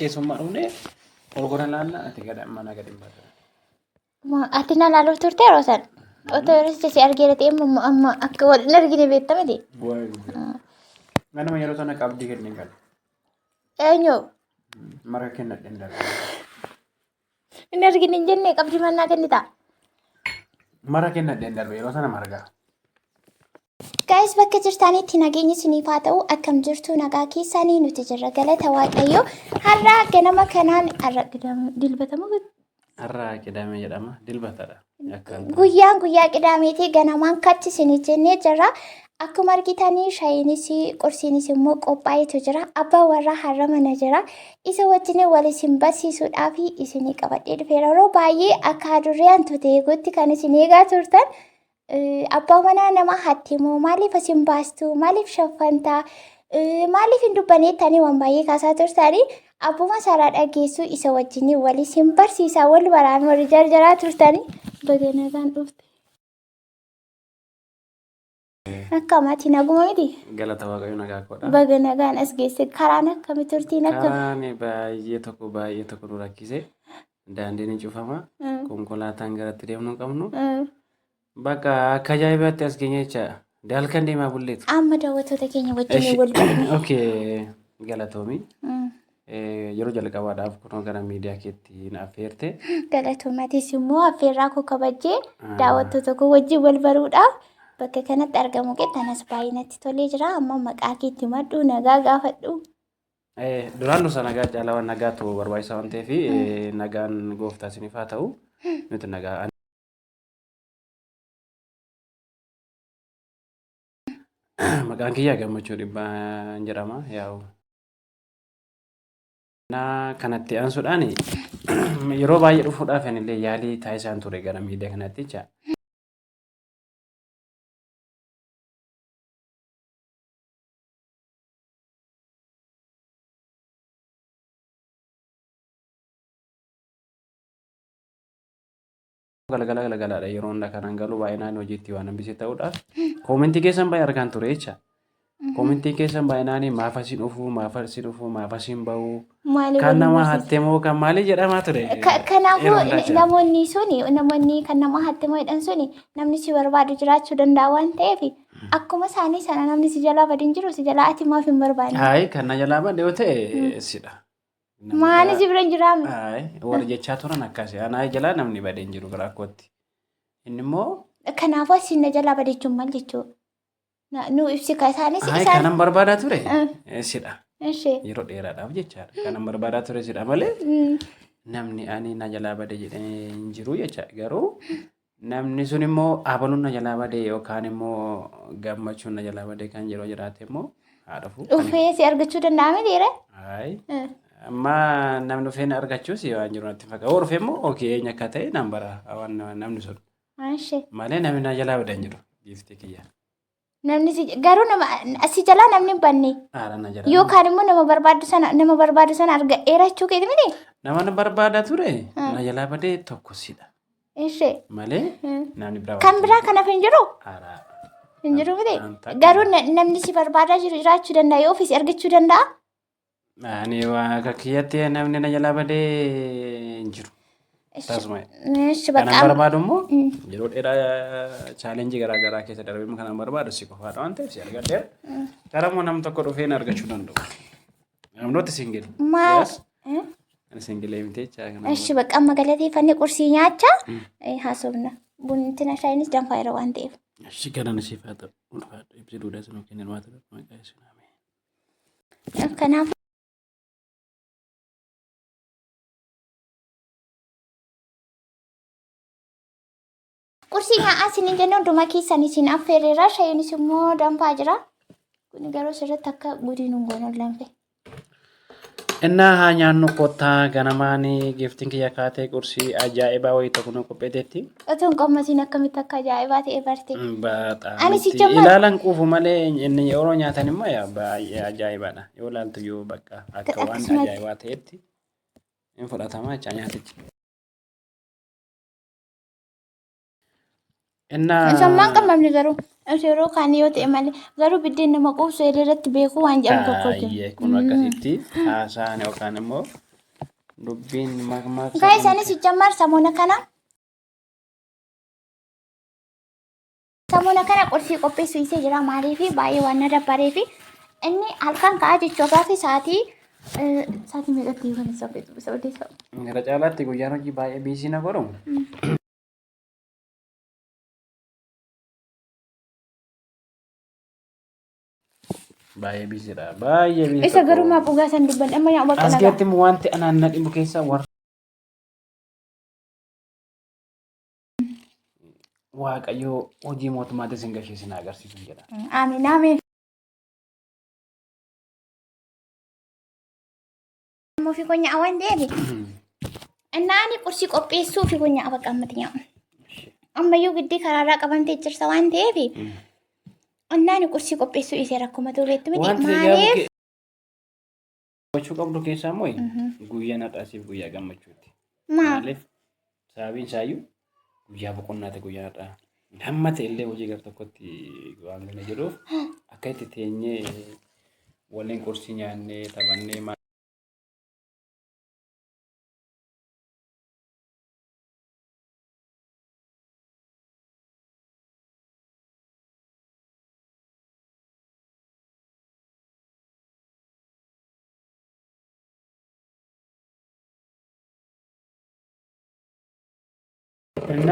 Keessummaa dhufnee ol gora laalla ati gada mana gadi hin baatu. Ati na laaluuf turte yeroo san. Otoo yeroo si argeera ta'e amma amma akka wal hin argine beekta miti. Bu'aa guddaa. Ganama yeroo sana qabdii kenneen gala. Eenyu Mara kennadheen darbe. hin argine hin jenne qabdii mannaa kennita. Mara kennadheen darbe yeroo sana margaa. Guys, bakka jirtanitti nageenyi isiniif haa ta'u. Akkam jirtu? Nagaa keessanii? Nuti jirra, galata Waaqayyoo. Har'a ganama kanaan, har'a dilbatamu. Har'a Qidaamee jedhama. Dilbatadha. Akkaan Guyyaan guyyaa Qidaameetii ganamaan katti isinii jennee jirra. Akkuma argitanii shaayiinis qursiinis immoo qophaa'eetu jira. Abbaan warraa har'a mana jira. Isa wajjin wal isin barsiisuudhaaf isinii qabadhee dhufeera. Yeroo baay'ee akka adurree hantuute eeguutti kan isin eegaa turtan. Abbaa manaa nama hatte moo maaliif asin baastu, maaliif shaffantaa, maaliif hin dubbaneettanii waan baay'ee kaasaa turtanii. Abbuma saaraa dhageessuu, isa wajjin wal isin barsiisaa, wal baraan warri jarjaraa turtanii, baga nagaan dhufte. Akka maatii naguma miti? Galata Waaqayyo, nagaa koodha. Baga nagaan as geesse. Karaan akkami, turtiin akkami? Karaan baay'ee tokko baay'ee tokko nu rakkise. Daandiin ni cufama. Konkolaataan garatti deemnu hin qabnu. Bakka akka ajaa'ibaatti as geenye jecha. Halkan deemaa bulleetu. Amma daawwattoota keenya wajjin wal barne. Okay. Galatoomi. Yeroo jalqabaadhaaf kunoo gara miidiyaa keetti na affeerte. Galatoomatis immoo affeerraa koo kabajjee daawwattoota koo wajjin wal baruudhaaf bakka kanatti argamu keetti anas baay'ee natti tolee jira. Amma maqaa keetti madhu, nagaa gaafadhu. Duraan dursa nagaa caalaa waan nagaatu barbaachisaa waan ta'eef, nagaan gooftaa isiniif haa ta'u. Nuti nagaa. Maqaan kiyyaa Gammachuu Dhibbaan jedhama. Yaa'u. Na kanatti aansuudhaan yeroo baay'ee dhufuudhaaf anillee yaalii taasisaan ture gara miidiyaa kanatti jecha. Galgala galgalaadha yeroo hunda kanan galu, baay'inaan hojiitti waan hambisee ta'uudhaaf koomentii keessan baay'ee argaan ture jecha. Koomentii keessan baay'inaan maaf asiin dhufuu, maaf asiin dhufuu, maaf asiin bahuu, Maali kan waliin nama barsiisa? hatte moo kan maalii jedhamaa ture. Kanaafuu yeroo hundaa jecha. Namoonni suni, namoonni kan nama hatte moo jedhan suni, namni si barbaadu jiraachuu danda'a waan ta'eef, akkuma isaanii sana namni si jalaa badi hin jiru, si jalaa ati maaf hin barbaanne? Hayi, kan na jalaa bade yoo ta'e sidha. Namni Maani si bira hin jiraame? Hayi, warri jechaa turan akkasi. Anaa jalaa namni bade hin jiru biraa kootti. Inni immoo Kanaafuu asiin na jalaa bade jechuun maal jechuudha? Nu ibsi ka isaanis hayi isaan. Kanan barbaadaa ture sidha. Ishee. Yeroo dheeraadhaaf jechaadha. Kanan barbaadaa ture sidha malee namni ani na jalaa bade jedhee hin jiru jecha. Garuu namni sun immoo abaluun na jalaa bade yookaan immoo Gammachuun na jalaa bade kan yeroo jiraate immoo haa dhufu. Dhufee si argachuu danda'a miti ree? Hayi. Amma namni dhufee na argachuus waan jiru natti fakkaata. Yoo dhufe immoo okee, eenyu akka ta'e nan bara waan namni sun. Ishee. Malee namni na jalaa bade hin jiru. Giiftii kiyya. Namni si garuu nama si jalaa namni hin banne. Haala na jalaa. Yookaan immoo nama barbaaddu sana argadheera jechuu keeti miti? Nama na barbaadaa ture na jalaa badee tokko sidha. Ishee. Malee namni biraa. Kan biraa kanaaf hin jiru? Haaraa. Hin jiru miti? An takka. Garuu namni si barbaadaa jiru jiraachuu danda'a, yoo ofiis argachuu danda'a? Ani waan akka kiyyatti namni na jalaa badee hin jiru. Tasuma. Ishi Kanan bakka. barbaadu immoo yeroo dheeraa challenge garaa garaa keessa darbee kanan barbaadu si qofaadha waan ta'eef si argadheera. Karaa immoo namni tokko dhufee na argachuu danda'u. I'm not single. Maal? Yes. Ani single miti jecha kana. Ishi bakka, amma galateeffannee qursii nyaachaa haasofna. Bunni shaayinis danfaa jira waan ta'eef. Ishi galan siif haa ta'u. Ulfaadhu, ibsi duudhaa sinuu kennan waan ta'eef maqaa isin ameen. Kanaaf qursii nyaa'aa isiniin jenne, hundumaa keessan isin affeerreera. Shaayinis immoo danfaa jira. Kun garuu sirriitti akka gudiin hin goone lanfe. Innaa haa nyaannu kottaa. Ganamaan giiftiin kiyya kaatee qursii ajaa'ibaa wayii tokko nu qopheeteetti. Otoo hin qommasiin akkamitti akka ajaa'ibaa ta'e barte? Baaxaa Ani miti. si jamma- Ilaalan quufu malee inni yeroo nyaatan immoo yaa baay'ee ajaa'ibaadha. Yoo ilaaltu yoo bakka akka waan Akkasumatti. ajaa'ibaa ta'etti hin fudhatama jecha nyaatichi. Innaa Sammaan qammamne garuu yeroo kaan yoo ta'e malee, garuu biddeen nama quubsu eelee irratti beekuu waan jedhamu tokko jira. Baay'ee kun akkasitti haasaan yookaan immoo Dubbiin makmaaksa. Guys, anis ijjammaar samoona kana qursii qopheessuu isee jira. Maaliif baay'ee waan na dabbaree fi inni halkan ka'aa jechuudhaa fi sa'aatii meeqatti kan isa odeessa? Gara caalaatti guyyaan hojii baay'ee busy na godhu. Baay'ee busy dha. Baay'ee busy. Isa garuu maaf dhugaa san dubban amma yaa bakka As nagaa. keessatti immoo wanti anaan na dhibu keessaa warra Waaqayyoo hojii mootummaatti isin gashee isin agarsiisu jedha. Amiin, amiin. Immoo fi konya awan deebi. Innaani qursii qopheessuu fi konya bakka ammatti nyaa'u. Ammayyuu giddii karaarraa qabamtee jirta waan ta'eef innaani qursii qopheessuu isee rakkuma tureetti miti. Wanti Maaliif? gochuu qabdu keessaa immoo guyyaan har'aasiif guyyaa gammachuuti. Maa? Maaliif sababiin isaayyuu guyyaa boqonnaati guyyaan har'aa. Hamma ta'e illee hojii gara tokkotti waan kana jedhuuf akka itti teenyee waliin qursii nyaannee taphannee maal እና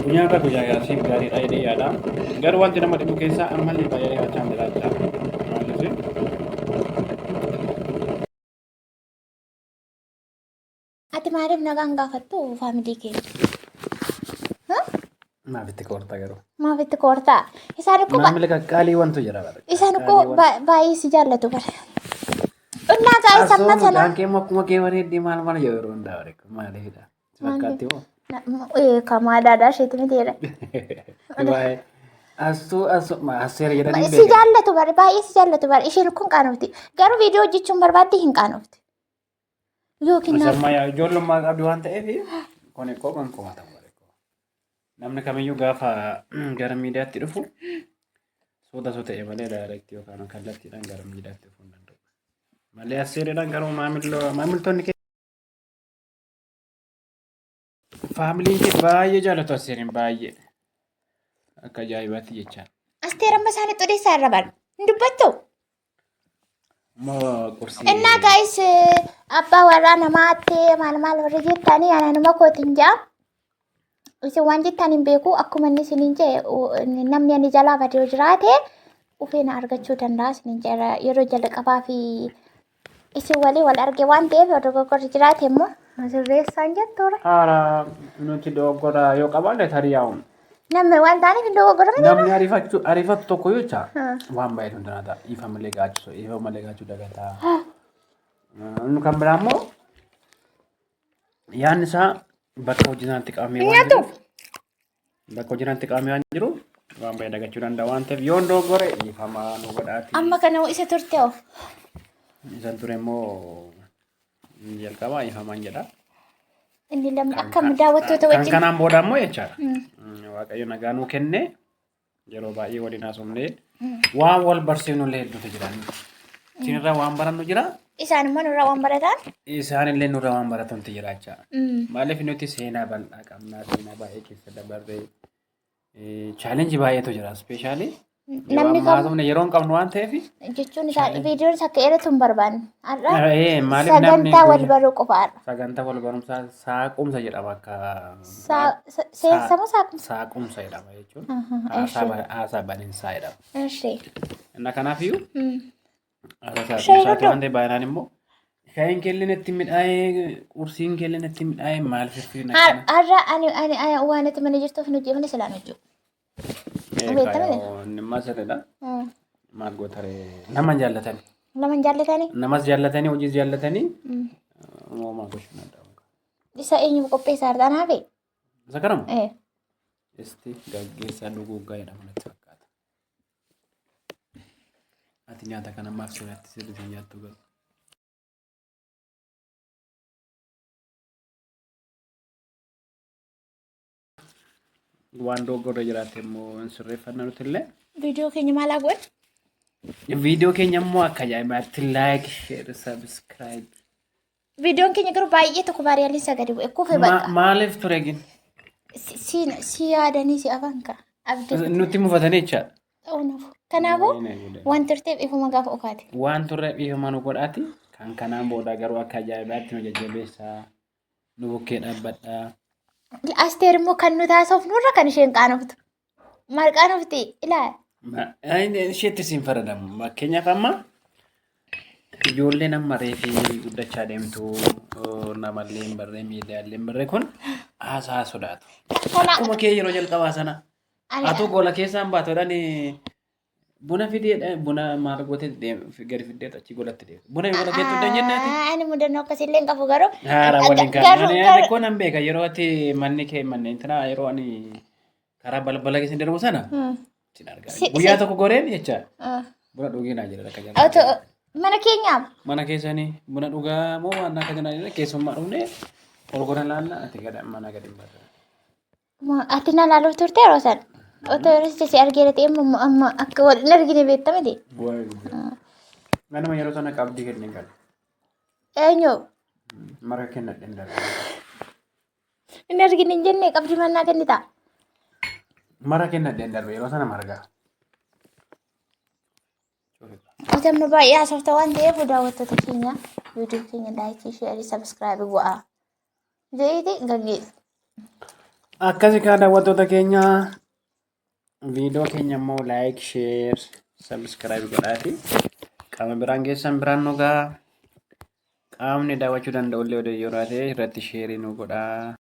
guyyaan irra guyyaa gaasiif gaariidha jedhee yaada. Garuu wanti nama dhibu keessaa ammallee baay'ee ariifachaa hin jiraachaa. Maaliif? Ati maaliif nagaan gaafattu family kee? Maaf itti koorta garuu? Maaf itti koortaa? Isaan ikkoo Maamila qaqqaalii wantu jira bara. Isaan ikkoo baay'ee si jaallatu bara. Innaa gaa'is amma Asoo sana. mucaan kee immoo akkuma kee bareeddee maal maal jedhu yeroo hundaa bare. Maaliifidha? Si fakkaatti moo? Kamaa daadaa isheetti miti jedha. Baay'ee. Astuu asuu asseera jedhanii Si jaallatu bara, baay'ee si jaallatu bara. Isheen kun qaanofti. Garuu viidiyoo hojjechuun barbaadde hin qaanofti. Yookiin naaf Sammaa yaa ijoollummaa qabdi waan ta'eef kun ikkoo kan komatamu bare. Namni kamiyyuu gaafa gara miidiyaatti dhufu suuta suuta ta'e malee direct yookaan kallattiidhaan gara miidiyaatti dhufuu hin danda'u. Malee asseereedhaan garuu maamiltoonni kee familyn kee baay'ee jaallatu asseeriin baay'ee akka ajaa'ibaatti jechaan. Asteer amma isaanitti odeessaa irra bara. Hin dubbattu. Moo qursii. Innaa guys, abbaa warraa namaatti maal maal warri jettanii ananuma kootiin jaa. Isin waan jettan hin beeku. Akkuma inni isiniin jee, namni ani jalaa badee yoo jiraate dhufee na argachuu danda'a isiniin jedha. Yeroo jalqabaa fi isin walii wal arge waan ta'eef yoo dogoggorri jiraate immoo nu sirreessaan jettuudha. Haaraa nuti dogoggora yoo qabaanne tarii yaa'uun. Namni waan taaneef hin dogoggorame. Namni ariifachuu ariifatu tokko yoo jecha waan baay'eetu hin danda'a. Ifa malee gaachisu, ifa malee gaachuu dagataa. Inni kan biraa immoo yaadni isaa bakka hojii isaatti qabamee waan Nyaatu. jiruuf bakka hojii isaatti qabamee waan jiruuf waan baay'ee dagachuu danda'a waan ta'eef yoon dogoggore ifamaa nu godhaati. Amma kana isa turte of. Isan ture immoo jalqaba ifamaan jedha. Inni lamni akkam daawwattoota Kan wajjin. kanaan booda immoo jechaadha. Waaqayyo nagaa nuu kenne yeroo baay'ee waliin haasofnee waan wal barsiifnu illee hedduutu jira. Isinirraa waan barannu jira. Isaan immoo nurraa waan baratan. Isaan illee nurraa waan baratantu jira jechaadha. Maaliif nuti seenaa bal'aa qabnaa, seenaa baay'ee keessa dabarree challenge baay'eetu jira. Especially Namni kam haasofne yeroo hin qabnu waan ta'eef jechuun isaa viidiyoon isa akka dheeratu hin barbaanne. Har'a maaliif namni sagantaa wal baruu qofaadha. Sagantaa wal barumsaa saaqumsa jedhama akka Seensa moo saaqumsa? Saaqumsa jedhama jechuun haasaa baninsaa jedhama. Ishee. Inna kanaafiyyuu haasaa Shayii saaqumsaati dhugduu? waan ta'eef baay'inaan immoo shaayiin keelleen itti midhaa'ee qursiin keelleen itti midhaa'ee maal firfirin akkana. Har'a ani waan itti mana jirtuuf hin hojii malee silaan hojii. Beektamee? Inni immoo sirriidha. Maal gootaree nama hin jaallatani. Nama hin jaallatanii? Namas jaallatanii hojiis jaallatanii uumamaa gochuu danda'u. Isa eenyu qopheessaa har'a naafe? Isa kanamu? Eh. Isti gaggeessaa duguuggaa jedhama natti fakkaata. Ati nyaata kana maaf sirriitti sirriitti hin nyaattu garuu? Waan dogoggorra jiraate immoo hin sirreeffanna nuti illee. Viidiyoo keenya maal haa godhu? Viidiyoo keenya immoo akka ajaa'ibaatti like, share, subscribe. Viidiyoon keenya garuu baay'ee tokko baariyaaliin isaa gadi bu'e kufe bakka. Maaliif ture gin? Si yaadanii si afaan ka'a. Abdii Nutti mufatanii jecha. ta'uu nafu. Kanaafuu waan turteef ifuma gaafa okaati. Waan turre dhiifama nu godhaati. Kan kanaan booda garuu akka ajaa'ibaatti nu jajjabeessaa. Nu bukkee dhaabbadhaa. Asteer immoo kan nu taasisuuf nurra kan isheen qaanoftu. Maal qaanofti? Ilaali. Isheetti siin fayyadamu. Fakkeenyaaf amma ijoolleen amma reefii guddachaa deemtu namallee hin barree miidiyaalee hin barree kun haasaa sodaatu. Kana Akkuma kee yeroo jalqabaa sana atuu gola keessaan baatuudhaan buna fidee buna maal gootee gadi fiddee achi golatti deemtu. Buna gola keetti hin jennaati. Ani mudannoo akkasiillee hin qabu garuu. Haara waliin kan Garuu ani koo nan beeka yeroo ati manni kee manneen tana yeroo ani karaa balbala keessa darbu sana sin argaa. Guyyaa tokko goreen jecha buna dhugee naa jedha akka jalqabaa. Otoo mana keenyaaf Mana keessanii buna dhugaa moo waan akka kanaa jedha keessummaa dhufnee ol gora laalla ati gada mana gadi hin baatu. Ati na laaluuf turte yeroo sana. Otoo yeroo si argeera ta'e amma amma akka wal hin argine beekta miti. Ganama yeroo sana qabdii kenneen qaba. Eenyu Mara kennadheen darbe. hin argine hin jenne qabdii mannaa kennita. Mara kennadheen darbe yeroo sana margaa. Ati amma baay'ee haasofta waan ta'eef daawwattoota keenya YouTube keenya like, share, subscribe go'aa. Jedhiiti gaggeessi. Akkasi kaa daawwattoota keenya viidiyoo keenya immoo like, share, subscribe godhaati. Qaama biraan geessan biraan nu ga'a. Qaamni daawwachuu danda'u illee yeroo ta'e irratti share nu godhaa.